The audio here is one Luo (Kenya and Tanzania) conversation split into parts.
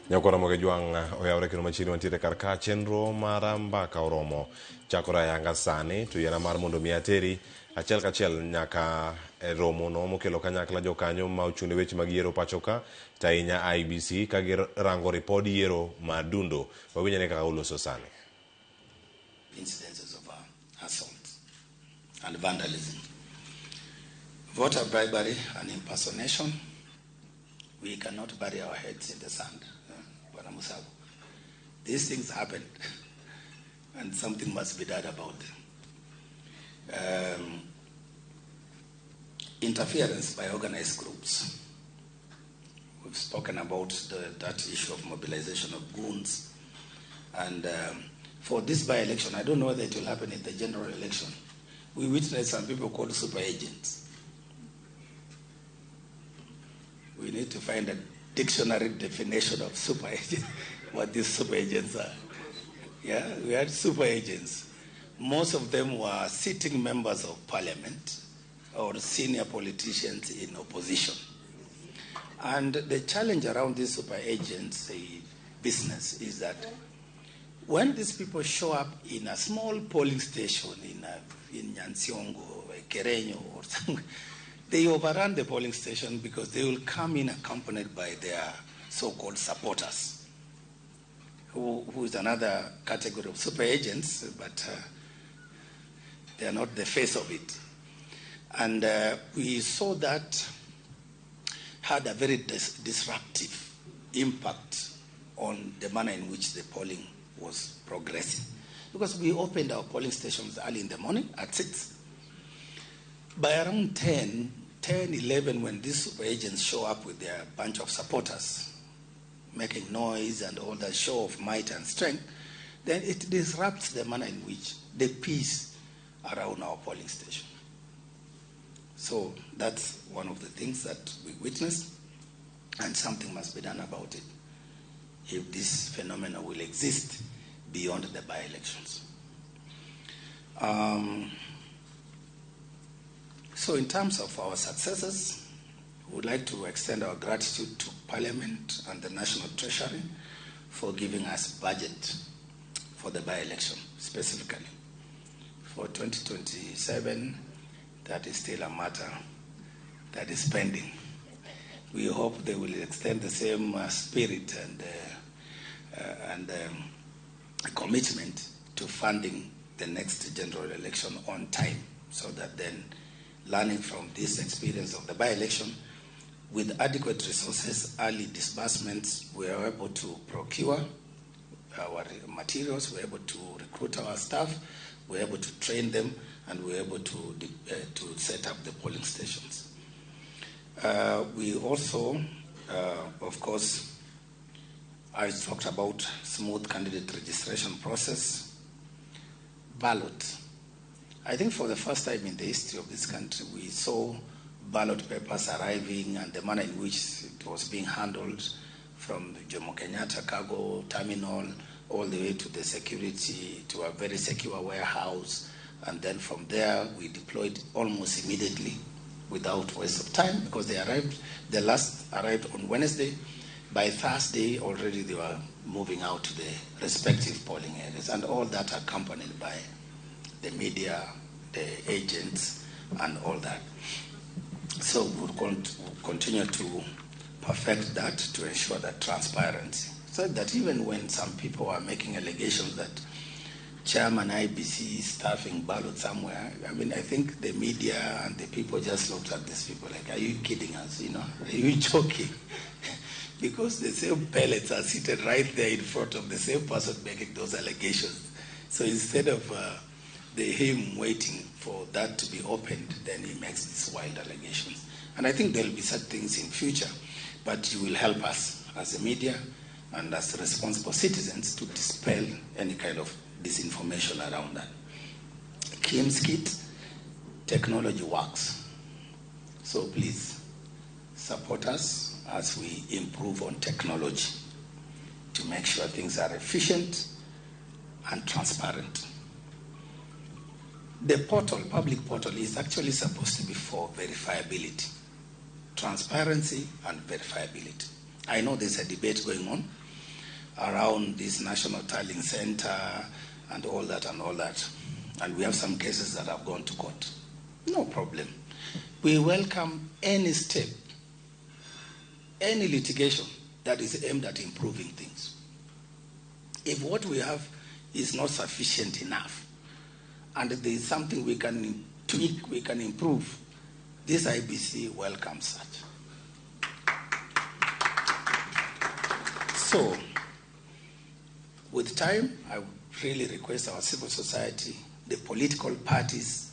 Nyakwara Moge Jwang' oyawre kendo machiegni wantiere kar ka chenro mar mbaka oromo chakore ayanga sani to yiena mar mondo mi ateri achiel kachiel nyaka e romo no mokelo kanyakla jokanyo ma ochung' ne weche mag yiero pacho ka to ahinya IEBC ka girango ripod yiero ma dundo. Wawinj ane kaka uloso sani. Incidences of assault and vandalism. Voter bribery and impersonation. We cannot bury our heads in the sand, Bwana Musabu. These things happen, and something must be done about them. Interference by organized groups. We've spoken about that issue of mobilization of goons. And for this by-election, I don't know whether it will happen in the general election. We witnessed some people called super agents. We need to find a dictionary definition of super agent, what these super agents are. Yeah, we had super agents. Most of them were sitting members of parliament or senior politicians in opposition. And the challenge around this super agents business is that when these people show up in a small polling station in Nyansiongo, Kerenyo, or somewhere, they overrun the polling station because they will come in accompanied by their so-called supporters, who is another category of super agents, but they are not the face of it. And we saw that had a very disruptive impact on the manner in which the polling was progressing. Because we opened our polling stations early in the morning at 6. By around 10, 11, when these super agents show up with their bunch of supporters, making noise and all that show of might and strength, then it disrupts the manner in which the peace around our polling station. So that's one of the things that we witnessed, and something must be done about it if this phenomenon will exist beyond the by-elections. So in terms of our successes, we would like to extend our gratitude to Parliament and the National Treasury for giving us budget for the by-election specifically. For 2027, that is still a matter that is pending. We hope they will extend the same spirit and commitment to funding the next general election on time, so that then, learning from this experience of the by-election, with adequate resources, early disbursements, we are able to procure our materials, we are able to recruit our staff, we are able to train them, and we are able to set up the polling stations. We also, of course, I talked about smooth candidate registration process, ballot. I think for the first time in the history of this country, we saw ballot papers arriving and the manner in which it was being handled from the Jomo Kenyatta cargo terminal all the way to the security, to a very secure warehouse. And then from there, we deployed almost immediately without waste of time, because they arrived, the last arrived on Wednesday. By Thursday, already they were moving out to the respective polling areas, and all that accompanied by the media, the agents, and all that. So we'll continue to perfect that to ensure that transparency, so that even when some people are making allegations that chairman IEBC is stuffing ballot somewhere, I think the media and the people just looked at these people like, are you kidding us, you know? Are you joking? Because the same pellets are seated right there in front of the same person making those allegations. So instead of the him waiting for that to be opened, then he makes these wild allegations. And I think there will be such things in future, but you will help us as a media and as responsible citizens to dispel any kind of disinformation around that. KIEMS kit, technology works. So please support us as we improve on technology to make sure things are efficient and transparent. The portal, public portal, is actually supposed to be for verifiability, transparency and verifiability. I know there's a debate going on around this National Tallying Center and all that and all that. And we have some cases that have gone to court. No problem. We welcome any step, any litigation that is aimed at improving things. If what we have is not sufficient enough, and there is something we can tweak, we can improve, this IEBC welcomes such. So, with time, I would really request our civil society, the political parties,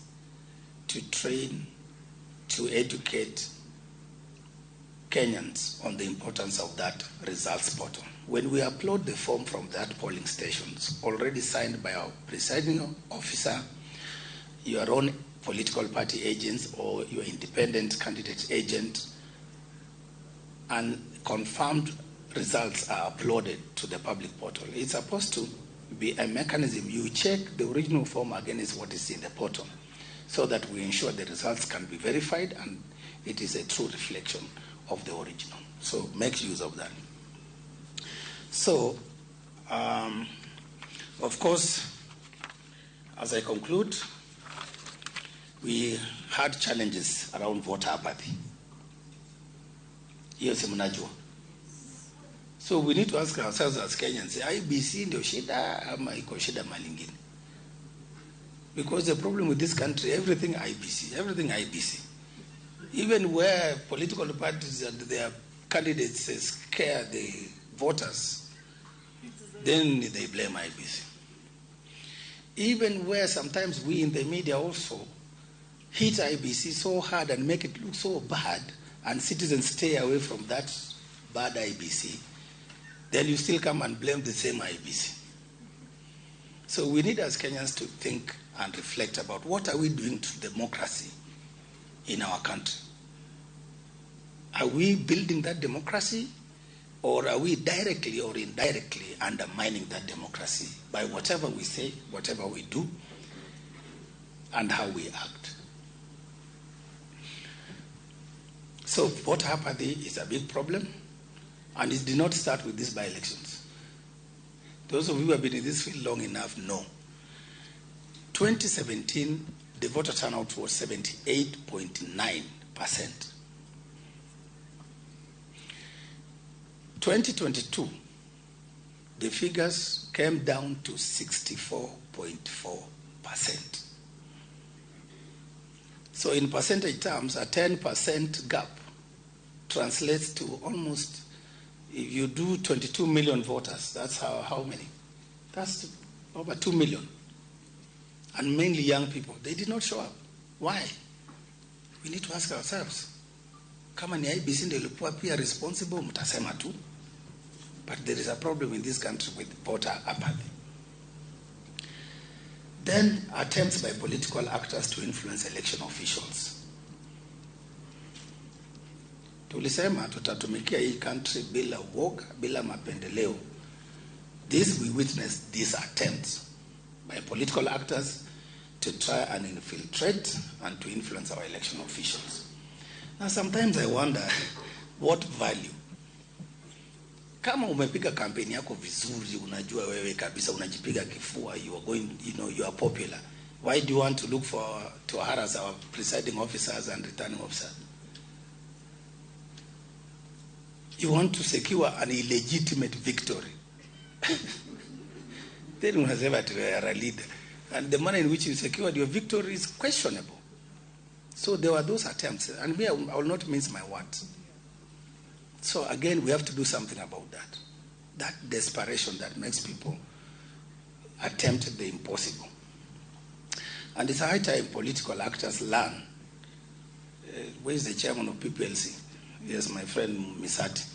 to train, to educate Kenyans on the importance of that results portal. When we upload the form from that polling stations, already signed by our presiding officer, your own political party agents or your independent candidate agent, and confirmed results are uploaded to the public portal. It's supposed to be a mechanism. You check the original form against what is in the portal so that we ensure the results can be verified and it is a true reflection of the original. So make use of that. So, of course, as I conclude, we had challenges around voter apathy. Hiyo si mnajua. So we need to ask ourselves as Kenyans, IEBC ndio shida ama iko shida mahali ingine? Because the problem with this country, everything IEBC, everything IEBC. Even where political parties and their candidates scare the voters, then they blame IEBC. Even where sometimes we in the media also hit IEBC so hard and make it look so bad, and citizens stay away from that bad IEBC, then you still come and blame the same IEBC. So we need as Kenyans to think and reflect about what are we doing to democracy in our country. Are we building that democracy, or are we directly or indirectly undermining that democracy by whatever we say, whatever we do, and how we act? So voter apathy is a big problem, and it did not start with these by-elections. Those of you who have been in this field long enough know. 2017, the voter turnout was 78.9%. 2022, the figures came down to 64.4%. So in percentage terms, a 10% gap translates to almost, if you do 22 million voters, that's how many? That's over 2 million. And mainly young people. They did not show up. Why? We need to ask ourselves. Kama ni IEBC ndio ilikuwa pia responsible, mtasema tu. But there is a problem in this country with voter apathy. Then attempts by political actors to influence election officials. Tulisema tutatumikia hii country bila uoga, bila mapendeleo. This, we witnessed these attempts by political actors to try and infiltrate and to influence our election officials. Now sometimes I wonder what value. Kama umepiga kampeni yako vizuri, unajua wewe kabisa unajipiga kifua, you are going, you know, you are popular. Why do you want to look for to harass our presiding officers and returning officers? You want to secure an illegitimate victory. Then unasema ati you are a leader. And the manner in which you secured your victory is questionable. So there were those attempts. And me, I will not mince my words. So again, we have to do something about that. That desperation that makes people attempt the impossible. And it's high time political actors learn. Where is the chairman of PPLC? Yes, my friend Misati.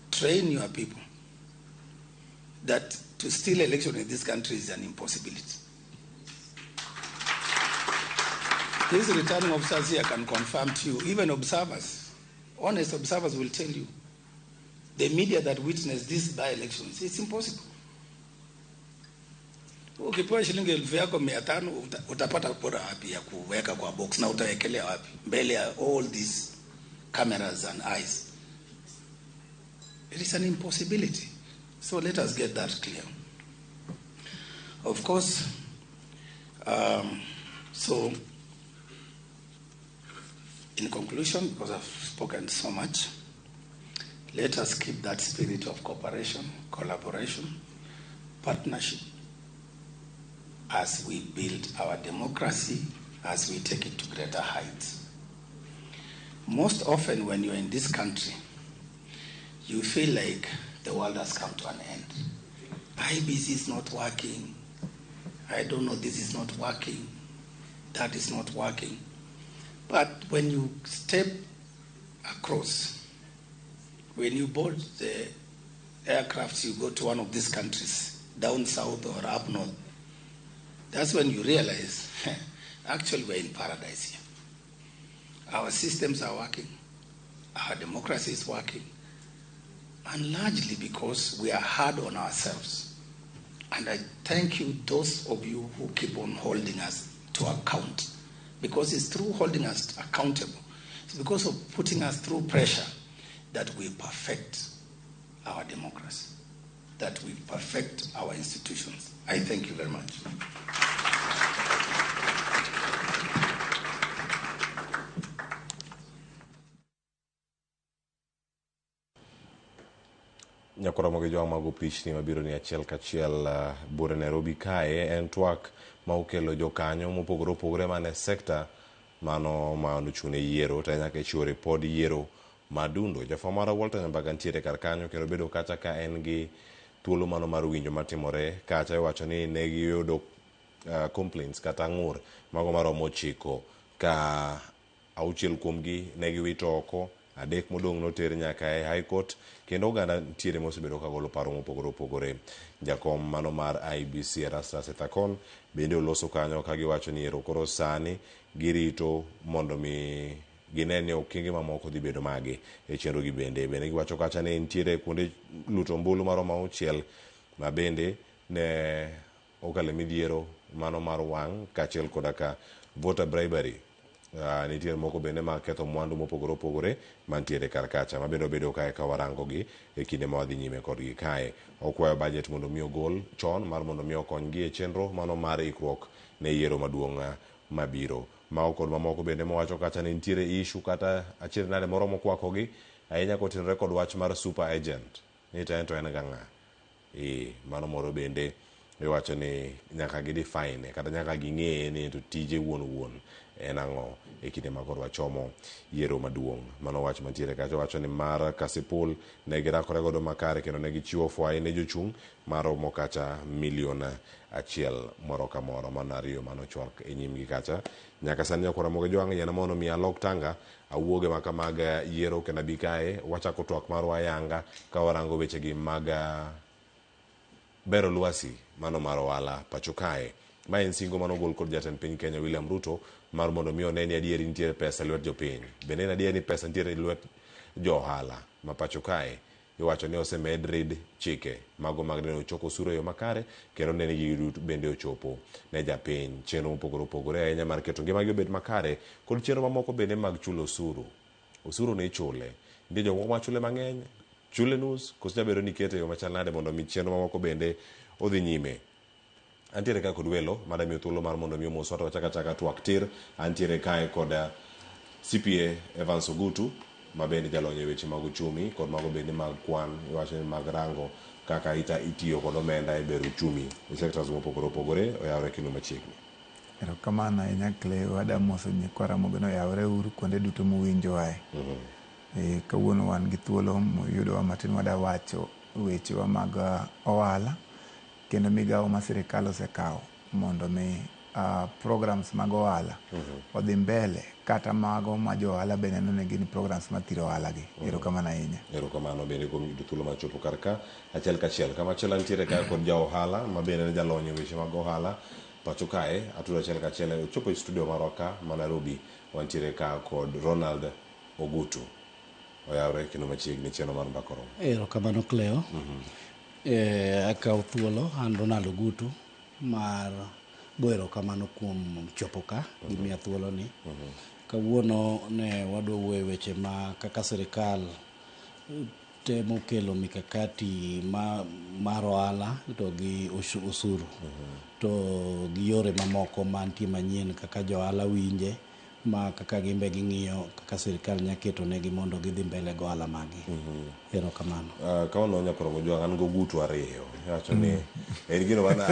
Train your people that to steal election in this country is an impossibility. These returning officers here can confirm to you, even observers, honest observers will tell you, the media that witnessed these by-elections, it's impossible. Ukipewa shilingi elfu yako mia tano, utapata kura wapi ya kuweka kwa box na utawekelea wapi? Mbele ya all these cameras and eyes. It is an impossibility. So let us get that clear. Of course, so in conclusion, because I've spoken so much, let us keep that spirit of cooperation, collaboration, partnership as we build our democracy, as we take it to greater heights. Most often when you're in this country, you feel like the world has come to an end. IEBC is not working. I don't know, this is not working. That is not working. But when you step across, when you board the aircraft, you go to one of these countries, down south or up north, that's when you realize, actually we're in paradise here. Our systems are working, our democracy is working, and largely because we are hard on ourselves. And I thank you, those of you who keep on holding us to account, because it's through holding us accountable, it's because of putting us through pressure that we perfect our democracy, that we perfect our institutions. I thank you very much. Nyakoromo gi jwang' mago pichni mabiro ni achiel kachiel buore Nairobi kae en twak ma okelo jokanyo mopogore opogore mane sekta mano ma nochung' ne yiero to nyaka e chiwo ripod yiero madundo. Jafwambo marwa Walter Nyambaga nitiere kar kanyo kendo bedo kacha ka en gi thuolo mano mar winjo matimore kacha. Iwacho ni ne giyudo complaints kata ng'ur mago maromo 9 ka 6 kuomgi ne giwito oko, 3 modong' noter nyaka e High Court kendo oganda nitiere mosebedo ka golo paro mopogore opogore. Jakom mano mar IEBC Erastus Ethekon bende oloso kanyo ka giwacho ni ero koro sani girito mondo mi gine ni okenge mamoko dhi bedo mage e chenro gi bende. Bende giwacho kacha ni nitiere kuonde luto ombulu maromo 6 ma bende ne okalo midhiero mano mar wang' kaachiel koda ka voter bribery. Nitiere moko bende ma ketho mwandu mopogore opogore mantiere kar kacha ma bende obedo kae ka warango gi e kinde ma wadhi nyime kodgi kae. Okwayo budget mondo mi ogol chon mar mondo mi okonygi e chenro mano mar ikruok ne yiero maduong' mabiro. Mago kod mamoko bende mowacho kacha ni nitiere issue kata achiel nade moro mokwakogi ahinya kotenore kod wach mar super agent ni to en to en ga ng'a. Mano moro bende iwacho ni nyaka gi define kata nyaka ging'eye ni to tije wuon wuon en ang'o e kinde ma koro wachomo yiero maduong'. Mano wach mantiere kacha. Wacho ni mar Kasipul ne girakore godo makare kendo ne gichiwo fwai ne jochung' maromo kacha milion 1 moro ka moro. Mano 2 mano chwak e nyimgi kacha. Nyaka sani nyakwara mogo jwang' yiena mondo mi alok tanga awuoge maka mag yiero kendo abi kae wachako twak marwa ayanga ka warango wechegi mag bero lwasi mano mar ohala pacho kae. Ma en singo mano ogol kod jatend piny Kenya William Ruto mar mondo mi one ni adieri nitiere pesa e lwet jopiny. Bende en adier ni pesa nitiere e lwet jo ohala ma pacho kae. Iwacho ni osemed rid chike mago mag neno choko osuru e yo makare kendo neno ni gigi duto bende ochopo ne japiny. Chenro mopogore opogore ahinya mar keto ngimagi obed makare kod chenro mamoko bende mag chulo osuru. Osuru ni ichule. Nitie jomoko machule mang'eny, chule nus, koso nyalo bedo ni ikete e yo machal nade mondo mi chenro mamoko bende odhi nyime. Antiere kae kod welo mada miyo thuolo mar mondo mi omoswa to wachak achaka twak tir. Antiere kae kod CPA Evans Ogutu ma bende jalony e weche mag uchumi kod mago bende mag kwan, iwacho ni mag rango kaka itiyo kod omenda e bero uchumi e sectors mopogore opogore. Oyawre kendo machiegni. Erokamano ahinya Cleo, adwa moso nyikwa Ramogi ni oyawre uru kuonde duto muwinjowae. Kawuono wan gi thuolo moyudowa matin wadwa wacho wechewa mag ohala kendo migawo ma sirikal osekawo mondo mi programs mag ohala odhi mbele kata mago ma jo ohala be neno ni gin programs mathiro ohala gi. Erokamano ahinya. Erokamano bende kuom yudo thuolo mar chopo kar ka achiel kachiel. Kamachielo nitiere ka kod ja ohala ma bende en jalony e weche mag ohala pacho kae. Atudo achiel kachiel ochopo e studio marwa ka ma Nairobi. Wantiere ka kod Ronald Ogutu. Oyawre kendo machiegni chenro mar Mbaka Oromo. Erokamano Cleo. Akawo thuolo an Ronald Ogutu mar goyo erokamano kuom chopo ka gi miya thuolo ni. Kawuono ne wadwa wuoyo weche ma kaka sirikal temo kelo mikakati mar ohala to gi osuru to gi yore mamoko mantie manyien kaka jo ohala winje ma kaka gimbe ging'iyo kaka sirikal nya keto negi mondo gidhi mbele go ohala magi. Erokamano. Kawuono Nyakoromo Jwang' an gogutu ariyo. Iwacho ni en gino mana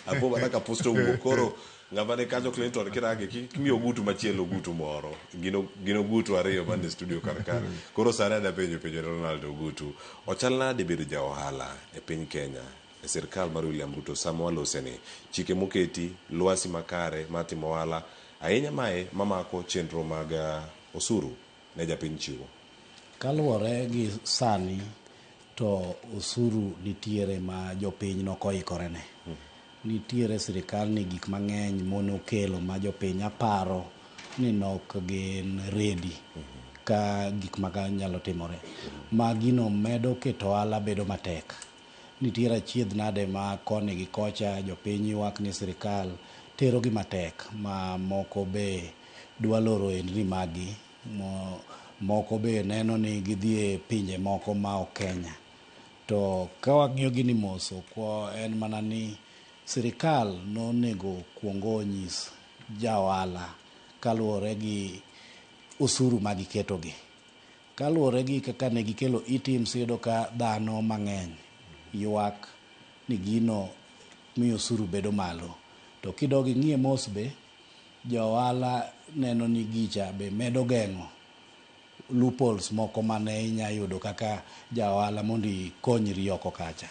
apo mana ka posta owuok koro ng'ama ni kacho Clinton kirange kik mi ogutu machielo ogutu moro. Gin ogutu ariyo man e studio kar ka. Koro sani adwa penjo penjo ne Ronald Ogutu. Ochal nade bedo ja ohala e piny Kenya e sirkal mar William Ruto sama waloseni? Chike moketi, lwasi makare mar timo ohala, ahinya mae mamako chenro mag osuru ne japiny chiwo. Kaluwore gi sani to osuru nitiere ma jopiny nokoikore ne. Nitiere sirikal ni gik mang'eny monokelo ma jopiny aparo ni nok gin ready ka gik maka nyalo timore. Ma gino medo keto ohala bedo matek. Nitiere achiedh nade ma koni gi kocha jopiny ywak ni sirikal tero gi matek ma moko be dwa loro ohendni magi moko be neno ni gidhi e pinje moko ma ok Kenya. To ka wang'iyo gini mos ok en mana ni sirikal nonego kuongo onyis ja ohala kaluwore gi osuru magiketogi. Kaluwore gi kaka ne gikelo eTIMS iyudo ka dhano mang'eny ywak ni gino miyo osuru bedo malo. To kidok ing'iye mos be, jo ohala neno ni gicha be medo geng'o loopholes moko mane inya yudo kaka ja ohala mondo ikonyri oko kacha.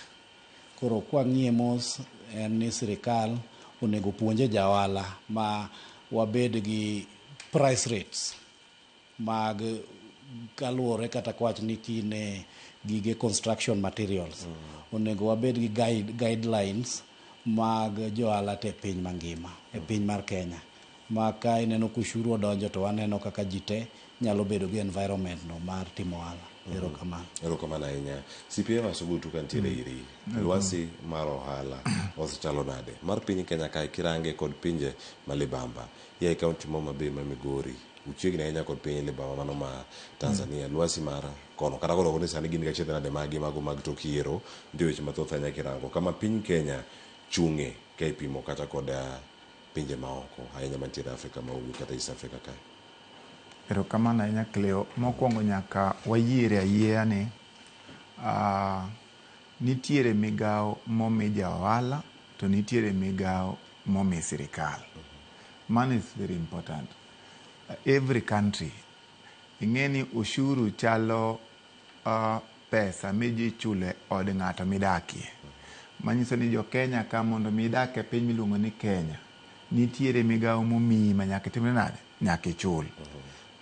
Koro kwang'iye mos en ni sirikal onego puonje ja ohala ma wabed gi price rates mag kaluwore kata kwach ni kine gige construction materials. Onego wabed gi guidelines mag jo ohala te piny mangima, e piny mar Kenya. Ma ka ineno ka ushuru odonjo to waneno kaka ji te nyalo bedo gi environment no mar timo ohala. Erokamano. Erokamano ahinya. CPA Evans Ogutu kantiere iri. Lwasi mar ohala osechalo nade? Mar piny Kenya kae kirange kod pinje ma libamba. Yae kaunti ma Homa Bay ma Migori. Uchiegni ahinya kod piny libamba mano ma Tanzania. Lwasi mar kono kata koro ni sani gin gachiedh nade magi mago mag tok yiero. Nitie weche mathoth ahinya kirango. Kama piny Kenya chung'e ka ipimo kata kod pinje maoko ahinya mantiere Afrika ma ugwe kata East Africa kae. Erokamano ahinya Cleo. Mokwongo nyaka wayiere ayieya ni nitiere migawo momi ja ohala to nitiere migawo momi sirikal. Mano is very important. Every country ing'e ni ushuru chalo pesa miji chulo e od ng'ato midakie. Manyiso ni jo Kenya ka mondo mi idak e piny miluongo ni Kenya, nitiere migawo momiyi ma nyaka itimre nade? Nyaka ichul.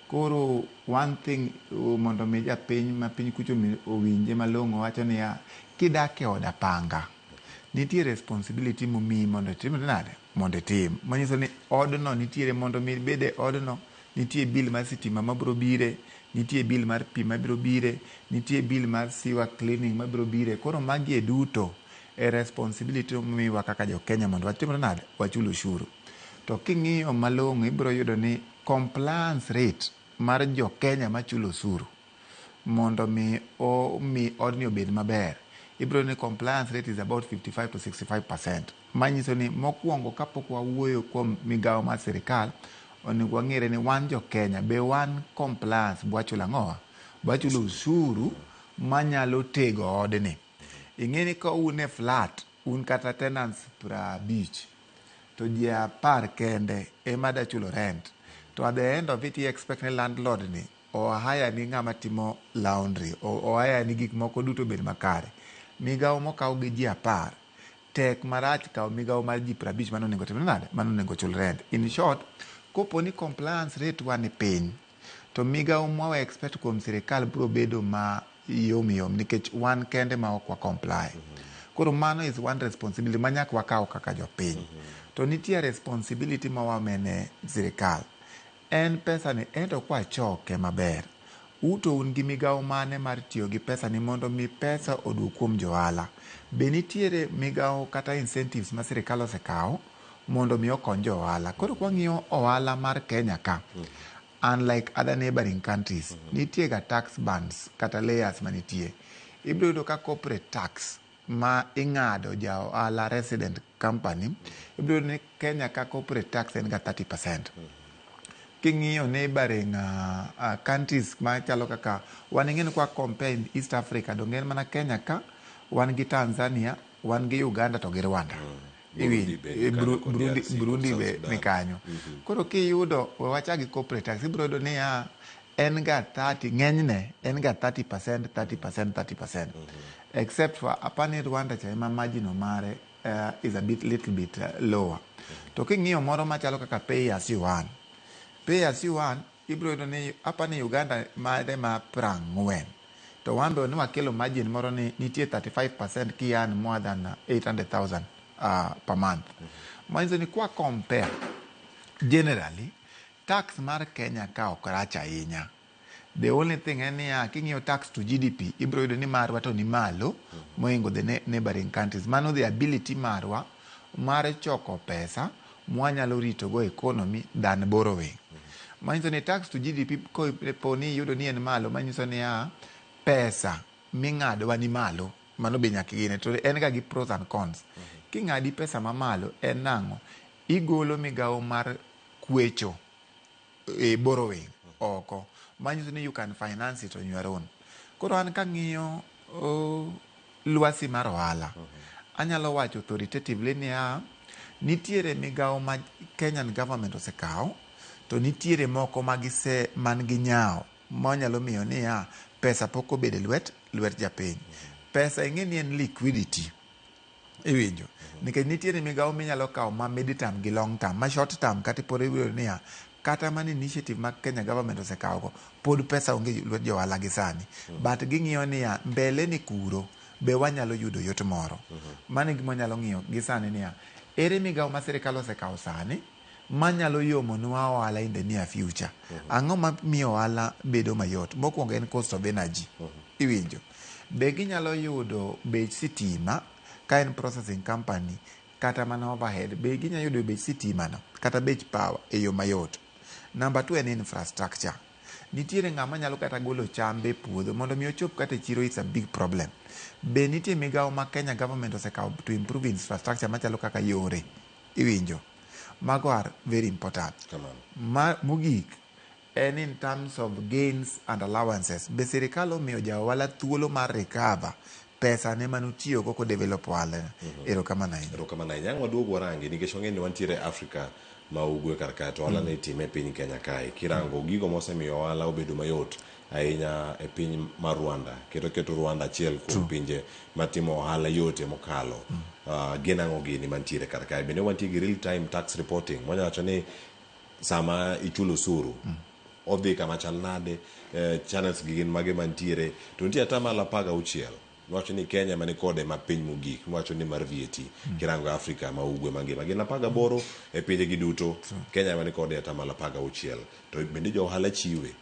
Koro one thing mondo mi japiny ma piny kucho owinje malong'o wacho niya, kidak e od apanga, nitie responsibility momiyi mondo itimre nade? Mondo itim. Manyiso ni odno nitiere mondo mi ibed e odno, nitie bill mar sitima mabiro bire, nitie bill mar pi mabiro bire, nitie bill mar sewer cleaning mabiro bire. Koro magi e duto e responsibility momiwa kaka jo Kenya mondo watimre nade? Wachul ushuru. To king'iyo malong'o ibiro yudo ni compliance rate mar jo Kenya machulo osuru mondo mi omi odni obed maber, ibiro yudo ni compliance rate is about 55 to 65%. Manyiso ni mokwongo kapok wawuoyo kuom migawo mar sirikal, onego wang'ere ni wan jo Kenya be wan compliance bwachulo ang'owa? Bwachulo ushuru manyalo tego odni. Ing'e ni ka un e flat, un kata tenants 50, to ji 10 kende ema da chulo rent. To at the end of it, i expect ni landlord ni o hire ni ng'ama timo laundry, o hire ni gik moko duto bed makare. Migawo mokaw gi ji 10, tek marach kawo migawo mar ji 50 mano onego timre nade? Mano onego chul rent. In short, kopo ni compliance rate wa ni piny, to migawo mwa expect kuom sirikal biro bedo ma yom yom nikech wan kende ma ok wa comply. Koro mano is one responsibility ma nyaka wakaw kaka jopiny. To nitie responsibility ma wamene sirikal. En pesa ni ento kwachoke maber, uto un gi migawo mane mar tiyo gi pesa ni mondo mi pesa oduog kuom johala. Be nitiere migawo kata incentives ma sirikal osekawo mondo mi okony jo ohala. Koro kwang'iyo ohala mar Kenya ka, Unlike other neighboring countries, nitie ga tax bands kata layers manitie. Ibiro yudo ka corporate tax ma ing'ado ja ohala resident company, ibiro yudo ni Kenya ka corporate tax en ga 30%. King'iyo neighboring countries machalo kaka wan, ing'e ni kwa compare in East Africa, donge en mana Kenya ka wan gi Tanzania, wan gi Uganda to gi Rwanda. Burundi be ni kanyo kod Burundi, DRC kod Burundi South be Sudan. ni kanyo. Koro kiyudo, we wachak gi corporate tax, ibiro yudo niya en ga 30, ng'enyne en ga 30%, 30%, 30%, except for apani Rwanda cha ema margin mare is a bit little bit lower. To king'iyo moro machalo kaka pay as you earn, pay as you earn, ibiro yudo ni apani Uganda mare ma 40, to wan be ni wakelo margin moro ni nitie 35% ki earn more than 800,000 per month. Manyiso ni kwa compare generally, tax mar Kenya ka ok rach ahinya. The only thing en niya, king'iyo tax to GDP, ibiro yudo ni marwa to ni malo mohingo the neighboring countries. Mano the ability marwa mar choko pesa mwanyalo ritogo economy than borrowing. Manyiso ni tax to GDP kopo ni iyudo ni en malo, manyiso niya pesa ming'adowa ni malo. Mano be nyaka igine to en ga gi pros and cons. King'adi pesa mamalo en nang'o? Igolo migawo mar kwecho e borrowing oko, manyiso ni you can finance it on your own. Koro an kang'iyo lwasi mar ohala, anyalo wacho authoritatively niya nitiere migawo ma Kenyan government osekawo, to nitiere moko ma gise man gi nyawo manyalo miyo niya pesa pok obedo e lwet japiny. Pesa ing'e ni en liquidity, iwinjo, nikech nitiere migawo minyalo kawo ma mid term gi long term. Ma short term kata pod iyudo niya kata mana initiative mag Kenya government osekawo go, pod pesa onge e lwet johala gi sani, but ging'iyo niya mbele ni kuro be wanyalo yudo yot moro. Mano e gima wanyalo ng'iyo gi sani, niya ere migawo ma sirikal osekawo sani manyalo yomonwa ohala in the near future. Ang'o mamiyo ohala bedo mayot? Mokwongo en cost of energy, iwinjo, be ginyalo yudo bech sitima ka en processing company, kata mana overhead, be ginyalo yudo bech sitima no kata bech power e yo mayot. Number two en infrastructure. Nitiere ng'ama nyalo kata golo chambe e puodho mondo mi ochop kata e chiro is a big problem. Be nitie migawo ma Kenya government osekawo to improve infrastructure machalo kaka yore, iwinjo? Mago are very important. Kamano. Ma mogik en in terms of gains and allowances, be sirikal omiyo ja ohala thuolo mar recover pesa ne manotiyogo kodevelop ohala? Erokamano ahinya. Erokamano ahinya. Ang' waduog warangi nikech wang'e ni wantiere e Afrika ma ugwe kar kae, to ohala ne itime e piny Kenya kae. Kirango gigo mosemiyo ohala obedo mayot ahinya e piny mar Rwanda, kendo keto Rwanda achiel kuom pinje matimo ohala yote mokalo. Gin ang'o gini mantiere kar kae? Bende wantie gi real time tax reporting, mwanya wacho ni sama ichulo osuru odhi kama chal nade, channels gi gin mage mantiere? To nitie 16% miwacho ni Kenya mani kode ma piny mogik, miwacho ni mar VAT. Kirango Afrika ma ugwe mangima gin 18 e pinje gi duto, Kenya mani kode 16%. To bende jo ohala chiwe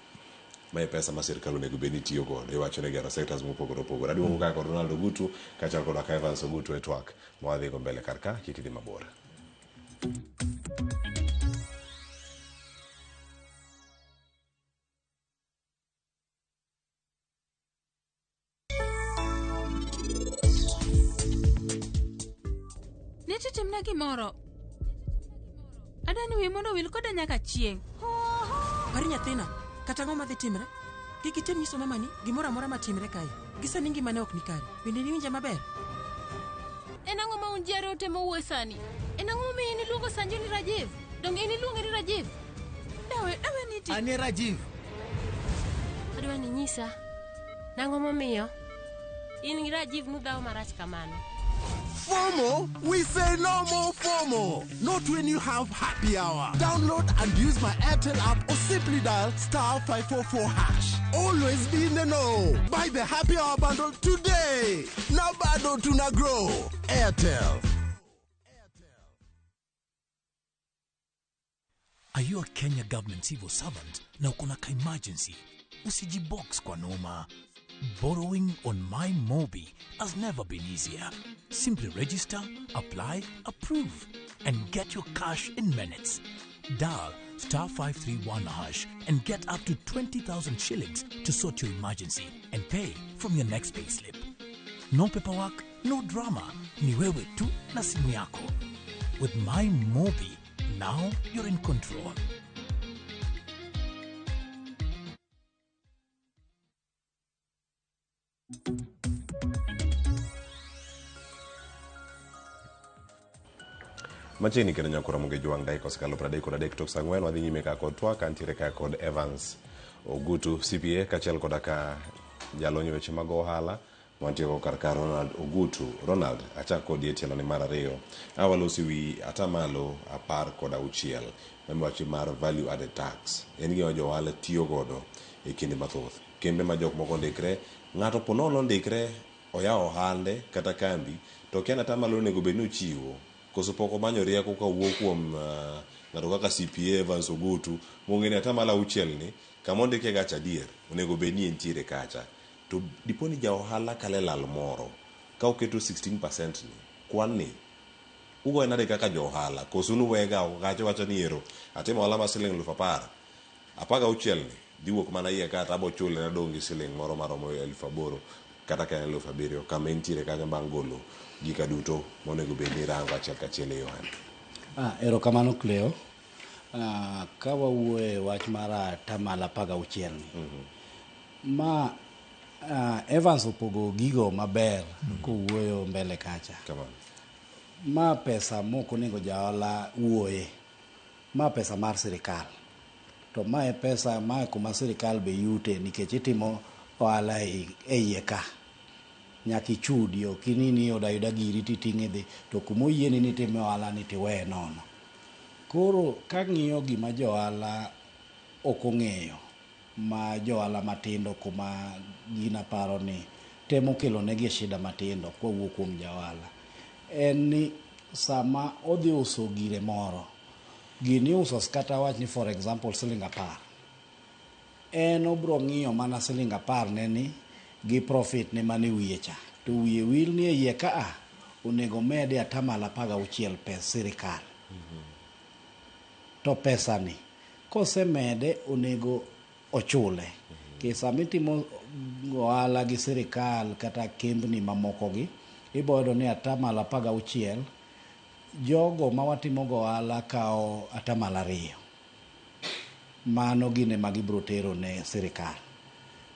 mae pesa ma sirikal onego bed ni tiyo godo, iwacho ni gero sectors mopogore opogore. Aduogo kaka kod Ronald Ogutu kaachiel kod Evans Ogutu e twak ma wadhigo mbele kar ka. Kik idhi mabor. Niti timna gimoro. Adani wiyi mondo wil koda nyaka chieng'. Pari nyathina, kata ang'o madhi timre? Kik item nyiso mamani gimoro amora matimre kae. Gi sani ngimane ok ni kare. Bende niwinja maber? En ang'o ma un ji ariyo temo wuoyo sani? En ang'o momiyo in iluongo Sanju ni Rajiv? Donge in iluonge ni Rajiv? Dawe, dawe niti. Anie Rajiv. Adwa ni nyisa. Nang'o momiyo? In gi Rajiv nudhawo marach kamano. FOMO? We say no more FOMO. Not when you have happy hour. Download and use my Airtel app or simply dial star 544 hash. Always be in the know. Buy the happy hour bundle today. Now bado tuna grow. Airtel. Are you a Kenya government civil servant na uko na ka-emergency? Usijibox kwa noma. Borrowing on My Mobi has never been easier. Simply register, apply, approve, and get your cash in minutes. Dial star 531 hash and get up to 20,000 shillings to sort your emergency and pay from your next payslip. No paperwork, no drama. Ni wewe tu na simu yako. With My Mobi, now you're in control. Machiegni kendo nyakura Ramogi Jwang' dakika osekalo 33 tok saa 4 wadhi nyime ka kod twak antiere ka kod Evans Ogutu CPA kaachiel koda ka jalony e weche mag ohala wantie go kar ka Ronald Ogutu. Ronald, achak kodi e tielo ni mar ariyo. A walosi wi atamalo 16 mamiwachi mar value added tax. En gima jo ohala tiyo godo e kinde mathoth. Kembe ma jok moko ondikre, ng'ato po nono ondikre oyawo ohande kata kambi to okia ni atamalo onego bed ni ochiwo koso pok omanyo rieko kawuok kuom ng'ato kaka CPA Evans Ogutu mong'e ni atamalo 6 ni kama ondike gacha adier onego bed ni entiere kacha. To dipo ni ja ohala kale lal moro ka oketo 16% ni kwan ni ugoye nade kaka jo ohala koso nuwega oko kacha wacho ni ero atimo ohala mar siling 10,000 16 ni dhi wuok mana iye ka to abo chule nadong' gi siling moro maromo 8,000 kata ka en 7,000 kama entiere kanyo bang' golo gika duto monego bed ni irango achiel kachiel e yohani. Erokamano Cleo. Ka wawuoye wach mar atamalo 16 ni ma Evans opogo gigo maber kowuoyo mbele kacha. Kamano. Ma pesa mok onego jaohala wuoye. Ma pesa mar sirikal. To ma e pesa ma kuma sirikal be yute nikech itimo ohala e iye ka. Nyaka ichudi, ok inini yudo ayuda giri titing'e dhi to kuma oyieni ni itime ohala ni tiweye nono. Koro kang'iyo gima johala ok ong'eyo ma johala matindo kuma gin aparo ni temo kelo negi shida matindo kawuok kuom jaohala en ni sama odhi uso gire moro, gini iuso kata wach ni for example siling 10, en obro ng'iyo mana siling 10 ne ni gi profit ne mane wiye cha to wiye wil ni e iye ka a onego mede atamalo 16 pes sirikal. To pesa ni kosemede onego ochule. Ke sama itimo ohala gi sirikal kata kembni mamoko gi, ibo yudo ni atamalo 16 jogo ma watimo go ohala kawo atamalo 2. Mano gin ema gibro tero ne sirikal.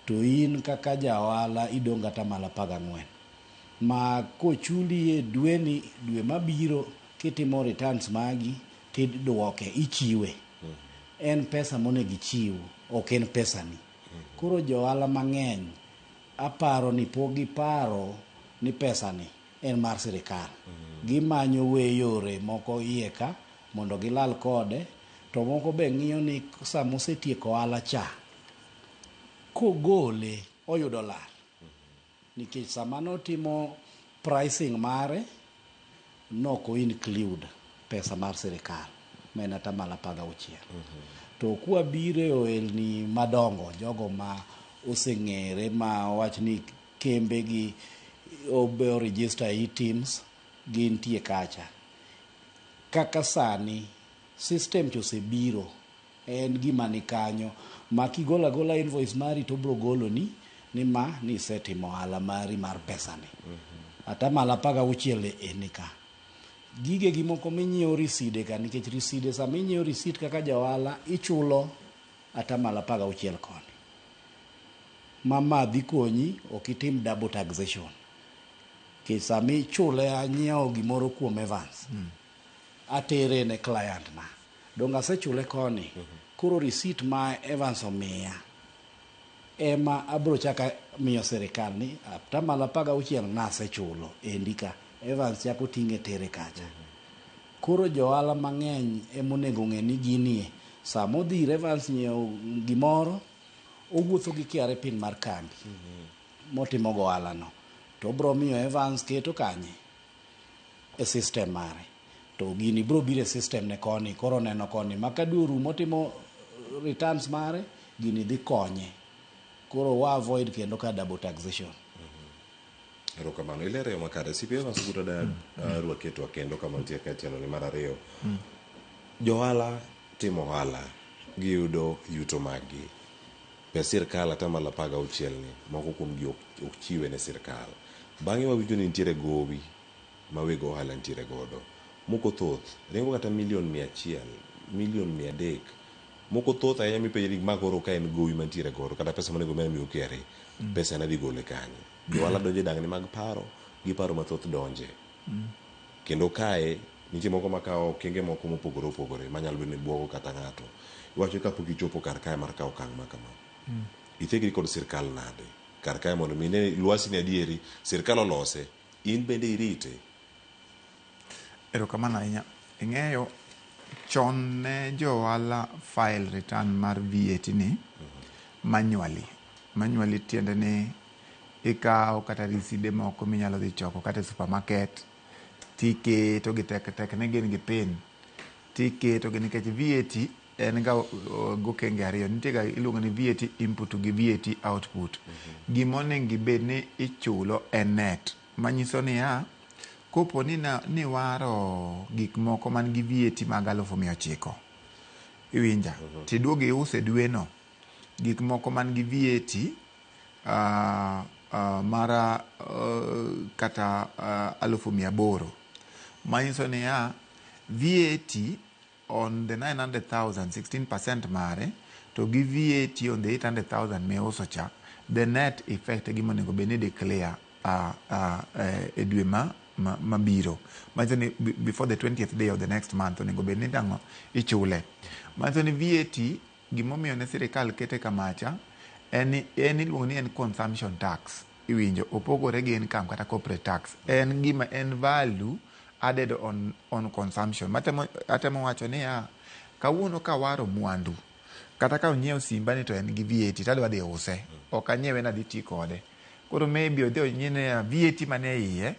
To in kaka ja ohala idong' atamalo 14. Ma kochuli e dweni, dwe mabiro kitimo returns magi tiduoke, ichiwe. En pesa monego ichiw, ok en pesani. Koro jo ohala mang'eny aparo ni pok giparo ni pesani en mar sirikal. Gimanyo we yore moko iye ka mondo gilal kode, to moko be ng'iyo ni sama osetieko ohala cha, kogole oyudo lal. Nikech sama notimo pricing mare, nok o include pesa mar sirikal ma en atamalo 16. To kwabiro e ohelni madongo, jogo ma oseng'ere ma wach ni kembe gi obe register e-teams gintie kacha. Kaka sani system cha osebiro, en gima ni kanyo ma kigolo agola invoice mari to obro goloni ni ma ni isetimo ohala mari mar pesani. Atamalo 16 e ni ka. Gige gi moko minyiewo riside ka, nikech riside sama inyiewo risit kaka ja ohala ichulo atamalo 16 koni. Ma dhi konyi ok itim double taxation. Nikech sama ichule anyiewo gimoro kuom Evans, atere ne client na. Dong' asechule koni. Koro receipt ma Evans omiya ema abro chaka miyo sirikal ni atamalo 16 nasechulo endi ka. Evans chako ting'e tere kacha. Koro jo ohala mang'eny emonego ng'e ni ginie sama odhi ir Evans nyiewo gimoro, owuotho gi KRA pin mar kambi motimo go ohala no. To obro miyo Evans keto kanye e system mare. To gini bro biro e system ne koni, koro oneno koni ma ka dwe orumo otimo returns mare, gini dhi konye. Koro wa avoid kendo ka double taxation. Erokamano. Ilero yo makare. CPA Evans Ogutu da rwaki e twak kendo kama nitie ka tielo ni mar ariyo. Jo ohala timo ohala giyudo yuto maggi. Pes sirkal atamalo 16 ni moko kuom gi ok chiwe ne sirkal. Bang'e wawinjo ni nitiere gowi ma weg ohala nitiere godo. Moko thoth ringo kata milion 100, milion 300. Moko thoth ahinya mipenjri ma koro ka en gowi mantiere godo kata pesa monego bed ni miyo KRA, pesa ne dhi gole kanye. Johala donjo e dangni mag paro, gi paro mathoth donje. Kendo kae nitie moko makawo okenge moko mopogore opogore manyalo bedo ni buogo kata ng'ato. Iwacho kapok ichopo kar kae mar kawo okang' ma kama. Ithegri kod sirkal nade? Kar kae mondo mi ine lwasi ni adieri sirkal olose, in bende irite. Erokamano ahinya. Ing'eyo chon ne jo ohala file return mar VAT ni manually. Manually tiende ni ikawo kata riside moko minyalo dhi choko kata e supermarket tiketo gi tek tek ni gin gi pin tiketo gi nikech VAT en ga gokenge ariyo nitie ga iluongo ni VAT input gi VAT output. Gimonego ibed ni ichulo en net manyiso niya kopo ni niwaro gik moko man gi VAT mag 900,000 iwinja tiduogo iuse dwe no gik moko man gi VAT mar kata 800,000 manyiso niya VAT on the 900,000 16% mare to gi VAT on the 800,000 miuso cha the net effect e gima onego bed ni declare e dwe mabiro manyiso ni before the 20th day of the next month onego bed ni dang'o ichule. Manyiso ni VAT gimomiyo ne sirikal kete kamacha en iluongo ni en consumption tax iwinjo opogore gi income kata corporate tax en gima en value added on consumption. Atemo wacho niya kawuono kawaro mwandu kata ka onyiewo simba ni to en gi VAT tadwa dhi use ok anyiewe nadhi ti kode koro maybe odhi onyie niya VAT mane iye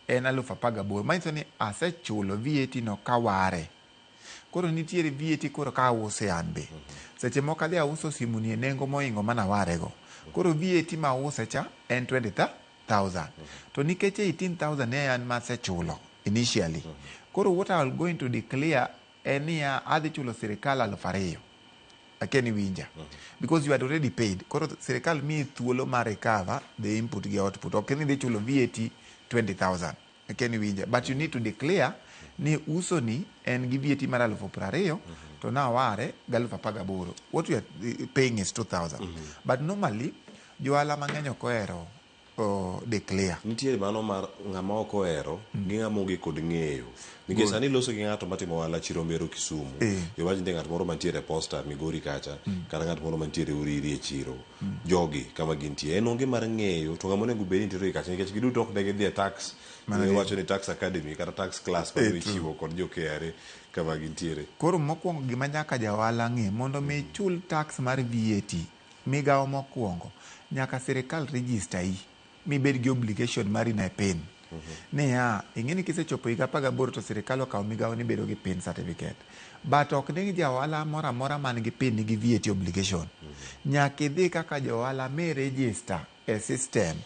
en 18,000 manyiso ni asechulo VAT no kaware. Koro nitiere VAT koro ka ause an be. Seche moko adhi auso simu ni e nengo mohingo manawarego. Koro VAT ma ause cha en 20,000. To nikech 18,000 ne an masechulo initially. Koro what I will going to declare en niya adhi chulo sirikal 2,000. Akia ni winja. Because you had already paid. Koro sirikal miyi thuolo mar recover the input gi output. Ok ni idhi chulo VAT 20,000. Akia ni winja. But you need to declare ni uso ni en gi VAT mar 20,000 to naware gi 18,000. What you are paying is 2,000. But normally johala mang'eny ok ohero declare. Nitiere mano mar ng'ama ok ohero gi ng'ama onge kod ng'eyo. Nikech sani iloso gi ng'ato matimo ohala chiro Mbero Kisumu. Iwach nitie ng'at moro mantiere Posta Migori kacha, kata ng'at moro mantiere Uriri e chiro. Jogi kama gintie. En onge mar ng'eyo to ng'ama onego bed ni nitiere kacha nikech giduto ok ne gidhi e tax. Iwacho ni tax academy kata tax class ma ichiwo kod jo KRA kama gintiere. Koro mokwongo gima nyaka ja ohala ng'e mondo mi ichul tax mar VAT migawo mokwongo nyaka sirikal register yi mibed gi obligation mari ne PIN. Niya, ing'e ni kisechopo higa 18 to sirikal okawo migawo ni bedo gi PIN certificate. But ok ni ja ohala moro amora man gi PIN nigi VAT obligation. Nyaka idhi kaka ja ohala mi register e system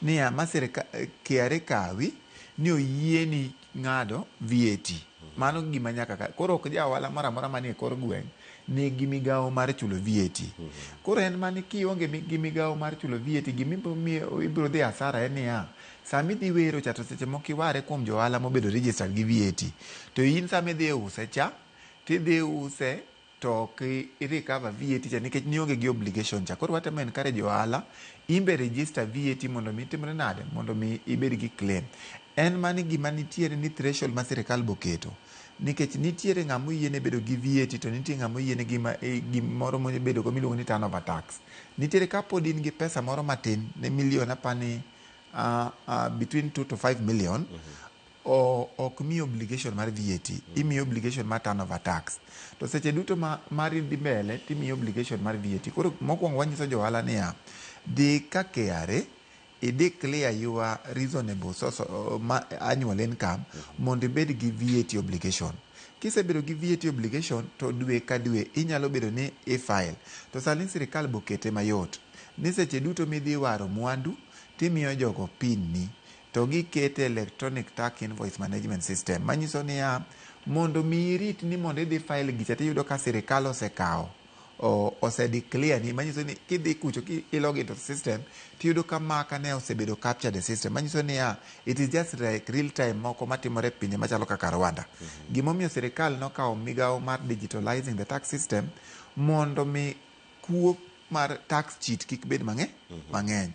niya ma sirikal KRA kawi ni oyieni ng'ado VAT. Mano gima nyaka ka. Koro ok ja ohala moro amora manie kor gweng' nigi migawo mar chulo VAT. Koro en mani kionge gi migawo mar chulo VAT gima ibiro dhi hasara en niya sama idhi wero cha to seche moko iware kuom jo ohala mobedo registered gi VAT. To in sama idhi use cha tidhi use to ok i recover VAT cha nikech nionge gi obligation cha. Koro watemo encourage jo ohala in be register VAT mondo mi timre nade mondo mi ibed gi claim. En mani gima nitiere ni threshold ma sirikal boketo. Nikech nitiere ng'ama oyiene bedo gi VAT to nitie ng'ama oyiene gimoro mobedo go miluongo ni turnover tax. Nitiere kapod in gi pesa moro matin ne million apani between 2 to 5 million ok miyi obligation mar VAT, imiyi obligation mar turnover tax. To seche duto ma mari dhi mbele timiyi obligation mar VAT. Koro mokwongo wanyiso jo ohala niya, dhi ka KRA i declare your reasonable source annual income mondo ibed gi VAT obligation. Kisebedo gi VAT obligation to dwe ka dwe inyalo bedo ni i file. To sani sirikal bokete mayot ni seche duto midhi waro mwandu timiyo jogo PIN ni to gikete electronic tax invoice management system manyiso niya Mondo mi irit ni mondo idhi file gicha tiyudo ka sirikal osekawo ose declare ni, manyiso ni kidhi kucho ki log into the system tiyudo ka maka ne osebedo captured e system, manyiso niya it is just like real time moko matimore e pinje machalo kaka Rwanda. Gimomiyo sirikal nokawo migawo mar digitalizing the tax system mondo mi kuo mar tax cheat kik bed mang'eny.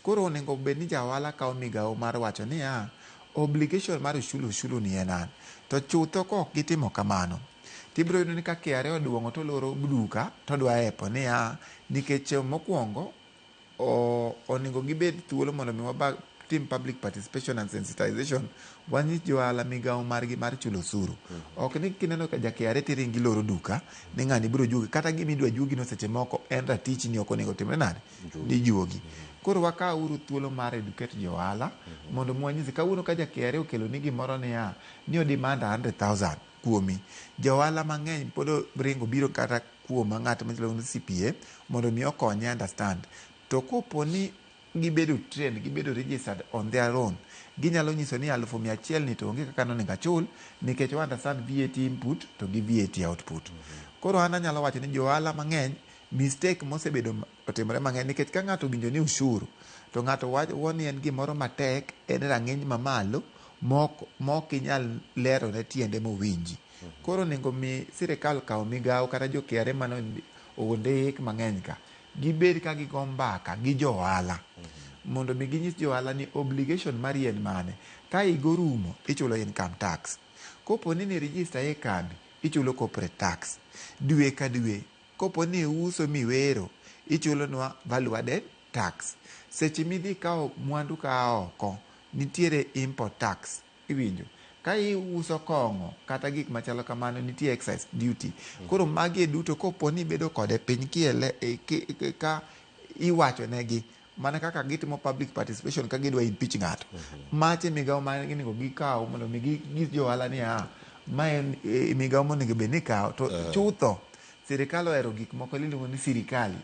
Koro onego bed ni ja ohala kawo migawo mar wacho niya obligation mar ushuru ni en an. To chutho kok gitimo kamano, tibiro yudo ni ka KRA oduong'o toloro duka todwa epo niya nikech mokwongo onego gibed thuolo mondo mi watim public participation and sensitization, wanyis johala migawo margi mar chulo osuru. Ok ni kineno ka ja KRA tiringi iloro duka ni ng'ani biro juogi, kata gima idwa juogi no seche moko en ratichni, ok onego timre nade ni juogi. Koro wakawuru thuolo mar educate jo ohala mondo mwanyisi kawuono ka ja KRA okelo ni gimoro niya ni o demand 100,000 kuomi, jo ohala mang'eny pod ringo biro kata kuoma ng'at miluongo ni CPA mondo mi okonye understand. To kopo ni gibedo trained, gibedo registered on their own, ginyalo nyiso ni 100,000 ni to onge kaka nonego achul nikech wa understand VAT input to gi VAT output. Koro an anyalo wacho ni jo ohala mang'eny mistake mosebedo otimore mang'eny nikech ka ng'ato owinjo ni ushuru to ng'ato wacho ni en gimoro matek, en rang'iny mamalo mok inyal lero ne tiende mowinji. Koro onego mi sirikal kaw migawo kata jo KRA mane ondik mang'eny ka gibed ka gigo mbaka gi jo ohala mondo mi ginyis jo ohala ni obligation mari en mane. Ka higa orumo ichulo income tax, kopo ni ni register e kambi ichulo corporate tax dwe ka dwe, kopo ni iuso miwero ichulonwa value added tax, seche midhi kawo mwandu ka oko nitiere import tax, iwinjo ka iuso kong'o kata gik machalo kamano nitie excise duty. Koro magi duto kopo ni ibedo kode piny kiele ka iwacho negi mana kaka gitimo public participation ka gidwa impeach ng'ato. Mache migawo ma onego gikaw mondo mi ginyis jo ohala ni ma en migawo monego bed ni ikawo to chutho sirikal ohero gik moko iluongo ni sirikali.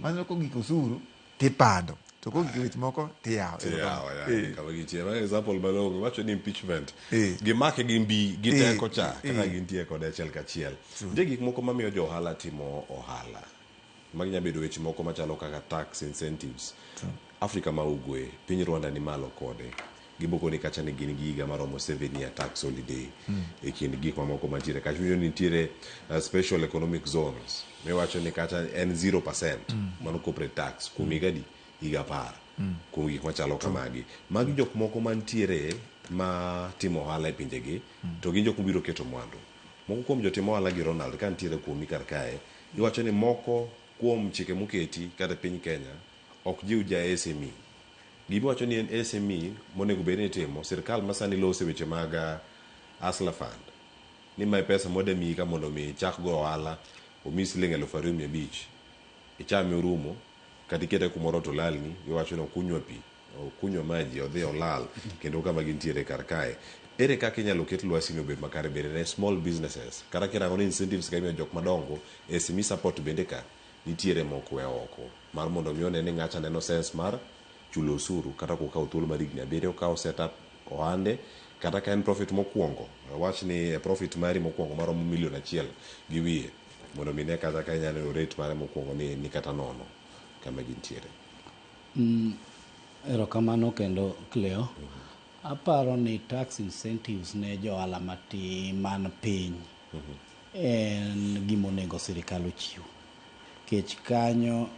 Mano kogik osuru tipando to kogik weche moko tiyawo. Tiyawo, ya, kama gintie. Mano example malong'o iwacho ni impeachment gimake gi mbi gi teko cha kaka gintie kode achiel kachiel. Nitie gik moko mamiyo jo ohala timo ohala. Magi nyalo bedo weche moko machalo kaka tax incentives. Afrika ma ugwe, piny Rwanda ni malo kode. Giboko ni kacha ni gin gi higa maromo 7 year tax holiday e kind gik mamoko mantiere kacha. Winjo ni nitiere special economic zones miwacho ni kacha en 0% mano corporate tax kuom higa adi? Higa 10 kuom gik machalo kamagi. Magi jok moko mantiere ma timo ohala e pinjegi to gin jok mabiro keto mwandu. Moko kuom jotim ohala gi Ronald ka nitiere kuomi kar kae, iwacho ni moko kuom chike moketi kata e piny Kenya ok jiw ja SME. Gimiwacho ni en SME monego bed ni itimo, sirkal masani loso weche mag Hustler Fund. Ni mae pesa mwada miyi ka mondo mi ichak go ohala, omiyi siling 2,500. Ichame orumo, kata ikete kumoro to lalni, iwacho ni okunywa pi, okunywa maji, odhi olal, kendo kama gintiere kar kae. Ere kaka inyalo ket lwasi ni obed makare bende ne small businesses? Kata kirango ni incentives ka imiyo jok madongo, SME support bende ka nitiere mok we oko. Mar mondo mi one ni ng'acha neno sense mar chulo osuru kata kokawo thuolo mar higni 7 okawo set up ohande kata ka en profit mokwongo wach ni e profit mari mokwongo maromo milion 1.5 mondo mi ne kata ka inyalo yudo rate mare mokwongo ni kata nono kama gintiere. Erokamano kendo Cleo. Aparo ni tax incentives ne jo ohala matin man piny en gima onego sirikal ochiw. Kech kanyo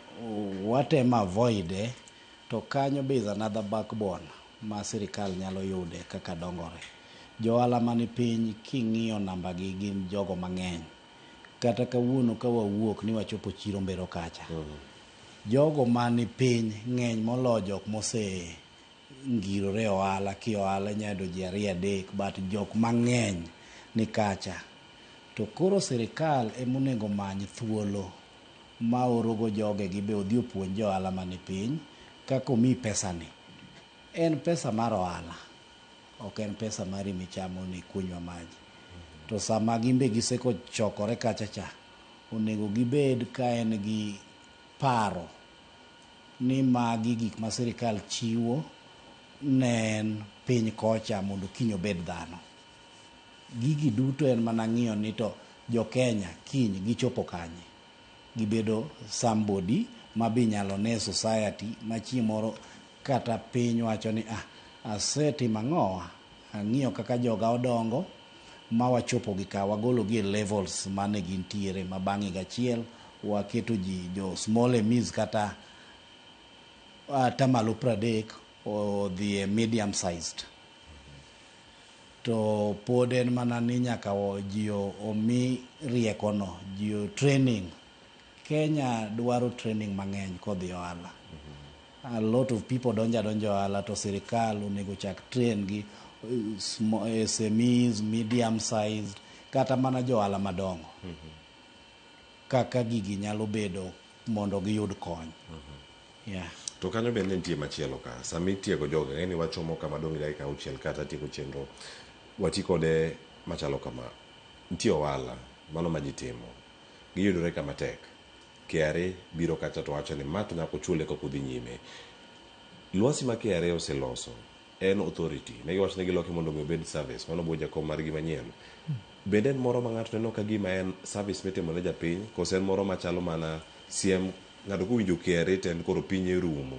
watemo avoid to kanyo be is another backbone ma sirikal nyalo yude kaka dongore. Jo ohala mani piny king'iyo namba gi gin jogo mang'eny. Kata kawuono ka wawuok ni wachopo chiro Mbero kacha. Jogo mani piny ng'eny moloyo jok mose ngirore e ohala ki ohala inyalo yudo ji 2 3 but jok mang'eny ni kacha. To koro sirikal emonego many thuolo ma orogo jogegi be odhi opuonj jo ohala mani piny kaka omiyi pesani. En pesa mar ohala, ok en pesa mari michamo ni kunywa maji. To sama gin be giseko chokore kacha cha, onego gibed ka en gi paro ni magi gik ma sirikal chiwo ne en piny kocha mondo kiny obed dhano. Gigi duto en mana ng'iyo ni to jo Kenya kiny gichopo kanye. Gibedo somebody ma be inyalo ne society ma chieng' moro kata piny wacho ni ah, asetimo ang'owa, ang'iyo kaka joga odongo ma wachopo gi ka, wagolo gi e levels mane gintiere ma bang' higa achiel waketo ji jo small SMEs kata atamalo 30 odhi e medium sized. To pod en mana ni nyaka ji omi riekono, ji training. Kenya dwaro training mang'eny kodhi ohala. A lot of people donjo adonja ohala to sirikal onego chak train gi SMEs, medium sized, kata mana jo ohala madongo. Kaka gigi nyalo bedo mondo giyud kony. Yeah. To kanyo bende nitie machielo ka. Sama itiego jogi, ang'e ni wachomo kama dong' gi dakika 6 kata tieko chenro. Wati kode machalo kama. Nitie ohala, mano ma ji timo. Giyudore kama tek. KRA biro kacha to wacho ni ma to nyaka uchule kapok udhi nyime. Lwasi ma KRA oseloso en authority. Ne giwacho ni giloke mondo mi obed service. Mano bo jakom margi manyien. Bende en moro ma ng'ato neno ka gima en service mitimo ne japiny, koso en moro machalo mana siem ng'ato kowinjo KRA to en koro pinye rumo.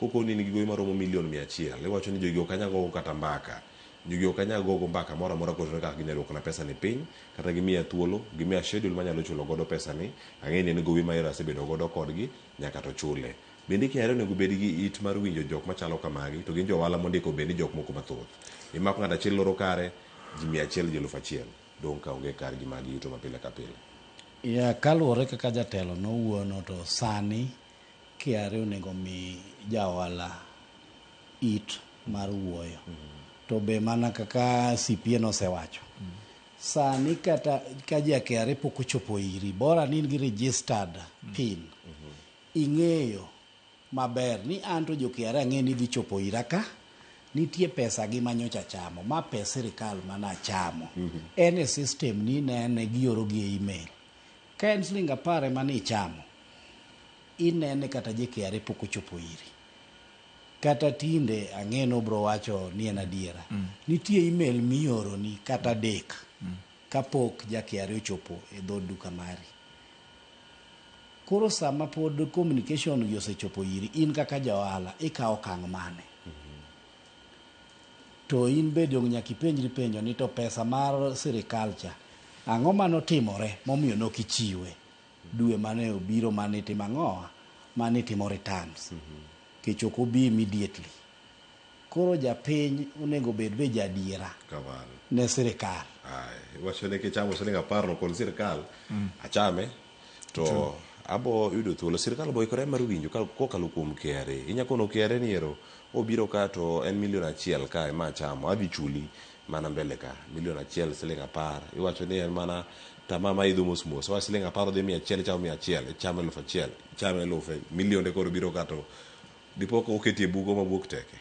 Kokoni in gi gowi maromo milion 100, iwacho ni jogi ok anyal gogo kata mbaka. Jogi ok anyal gogo mbaka moro amora kotenore kaka ginyalo duokona pesa ni piny, kata gimiya thuolo, gimiya schedule manyalo chulo godo pesa ni, ang'e ni en gowi ma ero asebedo godo kodgi, nyaka to chule. Bende KRA onego bed gi it mar winjo jok machalo kamagi, to gin jo ohala mondiko bende jok moko mathoth. Imako ng'ato achiel loro kare, ji 100 ji 1000 dong' ka onge kargi mag yuto ma pile ka pile. Yeah, kaluwore kaka jatelo nowuono to sani KRA onego mi ja ohala it mar wuoyo. To be mana kaka CPA nosewacho. Sani kata ka ja KRA pok ochopo iri, bora ni in gi registered PIN. Ing'eyo maber ni an to jo KRA ang'e ni dhi chopo ira ka nitie pesa gi manyocha chamo ma pes sirikal mana chamo. En e system ni nene gioro gi e email. Ka en siling 10 ema ni ichamo, inene kata jo KRA pok ochopo iri. Kata tinde ang'e ni obro wacho ni en adiera. Nitie email mioroni kata 3 kapok ja KRA ochopo e dho duka mari. Koro sama pod communication gi osechopo iri, in kaka ja ohala ikawo okang' mane? To in be dong' nyaka ipenjri penjo ni to pesa mar sirikal cha, ang'o manotimore momiyo nok ichiwe dwe mane obiro mane itimo ang'owa mane itimo returns. Nikech ok obi immediately. Koro japiny onego bed be jaadiera Kamano. ne sirikal. Ai, iwacho ni kichamo siling 10 no kod sirikal, achame to abo yudo thuolo. Sirikal bo ikore mar winjo kokalo kuom KRA. Inya kono KRA ni ero obiro ka to en milion 1 ka ema achamo, adhi chuli mana mbele ka milion 1 siling 10. Iwacho ni en mana tama ma idho mos mos. Oa siling 10 odhi 100, ichamo 100, ichamo 1000, ichamo 1000, milionde koro biro ka to dipo ka oketi e bugo mabuok teke.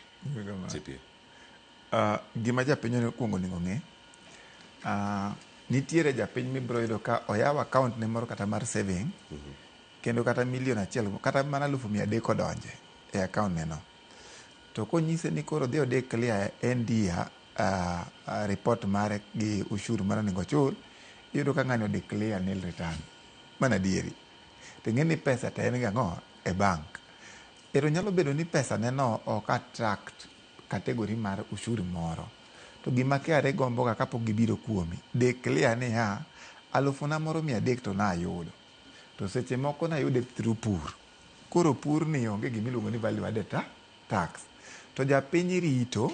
CPA. Gima japiny onego kuongo onego ng'e, nitiere japiny mibiro yudo ka oyawo account ne moro kata mar saving, kendo kata milion 1 kata mana 300,000 odonje e account ne no. To konyise ni koro dhi o declare end year report mare gi ushuru mane onego ochul, iyudo ka ng'ani o declare nil return. Mano adieri. To ing'e ni pesa to en ga ang'o? E bank. Ero nyalo bedo ni pesa ne no ok attract category mar ushuru moro. To gima KRA gombo ga kapok gibiro kuomi, declare niya, 300,000 moro to nayudo. To seche moko nayude through pur. Koro pur ni onge gima iluongo ni value added tax. To japiny rito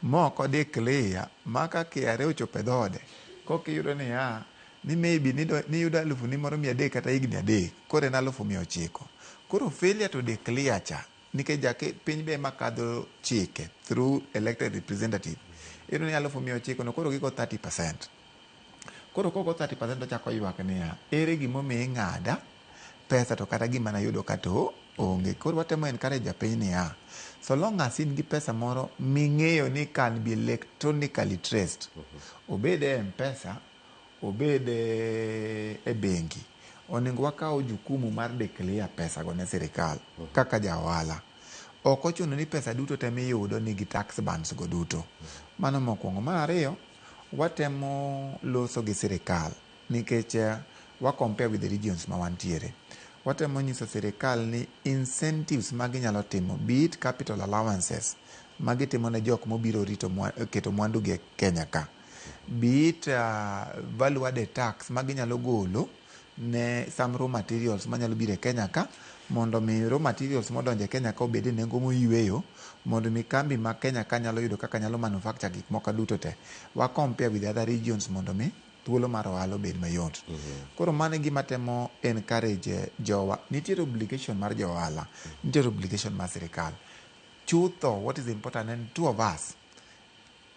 mok o declare ma ka KRA ochopo e dhode, kokiyudo niya, ni maybe niyudo 300,000 moro kata higni 3, koro en 900,000. Koro failure to declare cha, nikech piny be ema kadho chike through elected representative. Iyudo ni 900,000 no koro gigo 30%. Koro kogo 30% ochako ywak niya, ere gimomiyo ing'ada pesa to kata gima nayudo ka to onge. Koro watemo encourage japiny niya, so long as in gi pesa moro ming'eyo ni can be electronically traced, obed e M-Pesa, obed e bengi, onego wakaw jukumu mar declare pesa go ne sirikal kaka ja ohala. Ok ochuno ni pesa duto te miyudo nigi tax bands go duto. Mano mokwongo. Mar ariyo, Watemo loso gi sirikal nikech wa compare with the regions ma wantiere. Watemo nyiso sirikal ni incentives ma ginyalo timo, be it capital allowances ma gitimo ne jok mobiro rito keto mwandu gi e Kenya ka, be it value added tax ma ginyalo golo ne some raw materials manyalo biro e Kenya ka, mondo mi raw materials modonjo e Kenya ka obed e nengo moyweyo, mondo mi kambi ma Kenya ka nyalo yudo kaka nyalo manufacture gik moko duto te. Wa compare with other regions mondo mi thuolo mar ohala obed mayot. Koro mano e gima temo encourage jowa. Nitiere obligation mar jo ohala, nitiere obligation mar sirikal. Chutho, what is important en two of us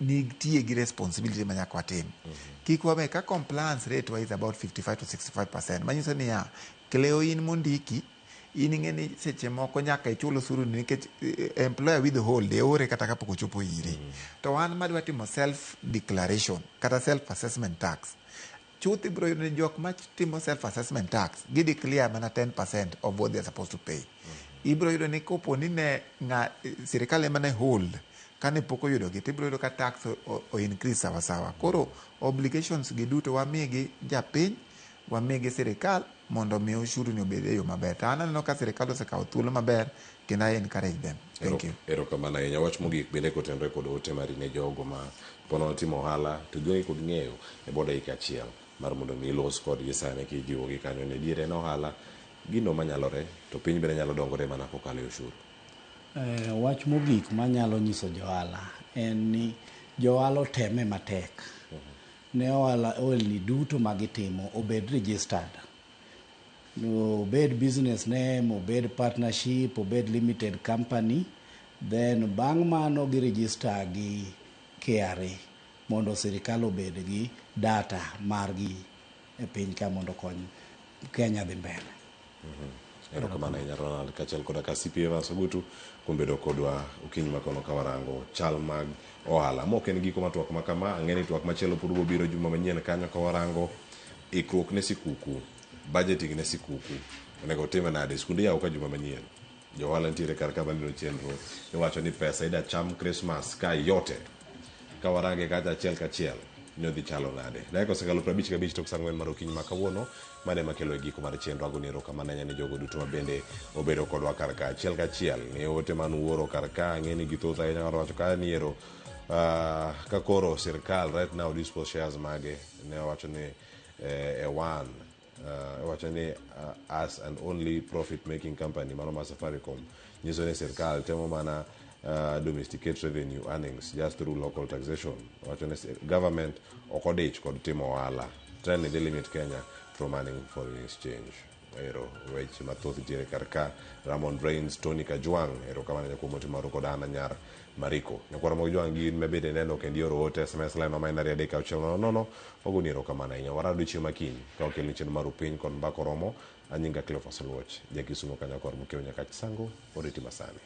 nitie gi responsibility ma nyaka watim. Kik wawe ka compliance rate wa is about 55 to 65%. Manyiso niya, Cleo in mondiki, in ing'e ni seche moko nyaka ichul osuru ni nikech employer withhold e ore kata kapok ochopo iri. To wan madwa timo self declaration kata self assessment tax, chuth ibiro yudo ni jok matimo self assessment tax gi declare mana 10% of what they are supposed to pay. Ibiro yudo ni kopo ni ne ng'a sirikal ema ne hold kane pok oyudogi, to ibiro yudo ka tax o increase sawa sawa. Koro obligations gi duto wamigi japiny, wamigi sirikal mondo mi ushuru ni obed e yo maber. To an aneno ka sirikal osekawo thuolo maber kendo I encourage them. Thank you. Erokamano ahinya. Wach mogik bende kotenore kod ote mari ne jogo ma pono timo ohala to gionge kod ng'eyo e bwo dakika achiel mar mondo mi ilos kodgi sani kijiwogi kanyo ni diere en ohala gino manyalore to piny bende nyalo dongore mana kokalo e ushuru. Wach mogik manyalo nyiso johala en ni johala oteme matek ne ohala ohelni duto magitimo obed registered, obed business name, obed partnership, obed limited company, then bang' mano gi register gi KRA mondo sirikal obed gi data margi e piny ka mondo okony Kenya dhi mbele. Erokamano ahinya Ronald kaachiel koda ka CP Evans Ogutu kuom bedo kodwa okinyi makono ka warango chal mag ohala. Ma ok en giko mar twak ma kama, ang'e ni twak machielo pod biro juma manyien kanyo ka warango ikruok ne sikuku, budgeting ne sikuku, onego time nade, skunde yaw ka juma manyien. Jo ohala nitiere kar ka maneno chenro, iwacho ni pesa ida cham Christmas ka yote. Ka warange kacha achiel kachiel ni odhi chalo nade. Dakika osekalo 55 tok saa 4 mar okinyi ma kawuono, mane makelo e giko mar chenro. Agoni erokamano ahinya ne jogo duto ma bende obedo kodwa kar ka achiel kachiel. Ne ote man wuoro kar ka, ang'e ni githoth ahinya ng'ato wacho ka ni ero ka koro sirkal right now dispose shares mage ne owacho ni e one owacho ni as and only profit making company mano mar Safaricom nyiso ni sirkal temo mana domesticate revenue earnings just through local taxation. Owacho ni government ok odich kod timo ohala. Trend ni dhi limit Kenya from earning foreign exchange. Ero weche mathoth nitiere kar ka. Ramon Brains, Tony Kajwang', erokamano ahinya kuom ote maru kod Anna Nyar Mariko. Nyakwar Ramogi Jwang' gin ma bende neno kendo ioro ote SMS line ma en 23600. Wagoni erokamano ahinya. Warado chieng' ma kiny ka wakelni chenro mar upiny kod mbaka oromo. Anyinga Cleophas Oluoch, ja Kisumo ka nyakwar Mukeo Nyakach Sango, oriti masani.